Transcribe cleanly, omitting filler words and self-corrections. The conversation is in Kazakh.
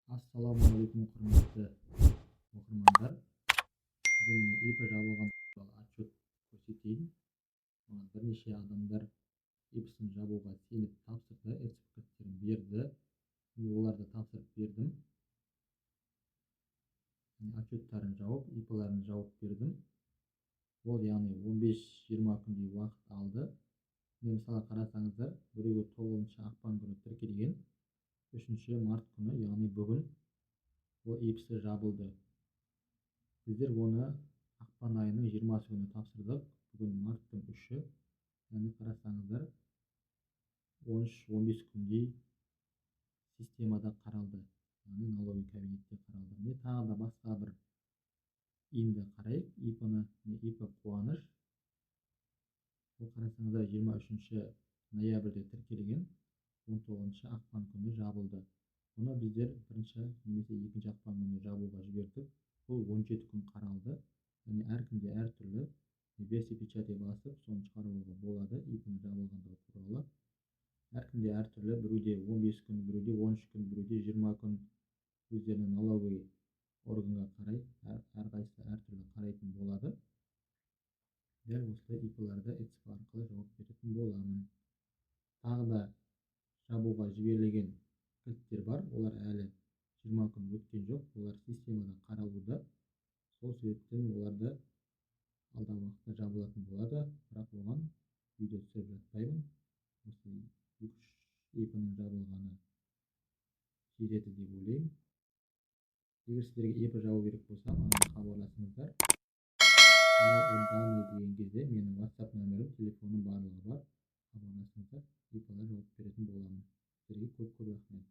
Ассалаумағалейкум, құрметті оқырмандар! Бүгін, міне, ИП жабылған туралы отчет көрсетейін. Маған бірнеше адамдар ИП-сін жабуға сеніп тапсырды, ЭЦП кілттерін берді. Мен оларды тапсырып бердім, отчеттарын жауып, ИП-ларын жауып бердім. Ол, яғни, 15-20 күндей уақыт алды. Міне, мысалы, қарасаңыздар, біреуі 9 ақпан күні тіркелген, 3 март күні, яғни бүгін, ол ИП-сі жабылды. Біздер оны ақпан айының 20-сы күні тапсырдық, бүгін марттың 3-і, яғни, қарасаңыздар, 13-15 күндей системада қаралды, яғни налоговый кабинетте қаралды. Міне, тағы да басқа бір ИИН-ді қарайық, ИП-ны. Міне, ИП Қуаныш. Ол, қарасаңыздар, 23 ноябрьде тіркелген, 19 ақпан күні жабылды. Бұны біздер 1 немесе 2 ақпан күні жабуға жібердік. Бұл 17 күн қаралды. Яғни әркімде әртүрлі. Версия печати басып, соны шығарып алуға болады, ИП-ның жабылғандығы туралы. Әркімде әртүрлі: біреуде 15 күн, біреуде 13 күн, біреуде 20 күн. Өздерінің налоговый органға қарай әрқайсысы әртүрлі қарайтын болады. Дәл осылай ИП-ларды ЭЦП арқылы жауып беретін боламын. Тағы да жабуға жіберілген кілттер бар, олар әлі 20 күн өткен жоқ, олар системада қаралуда. Сол себептен оларды алдағы уақытта жабылатын болады, бірақ оған видео түсіріп жатпаймын. Осы екі үш ИП-ның жабылғаны жетеді деп ойлаймын. Егер сіздерге ИП жабу керек болса, маған хабарласыңыздар. Данные деген кезде менің WhatsApp нөмірім, телефоным, барлығы бар. Хабарласыңыздар, ИП-лар жауап беретін боламын. Сіздерге көп көп рахмет.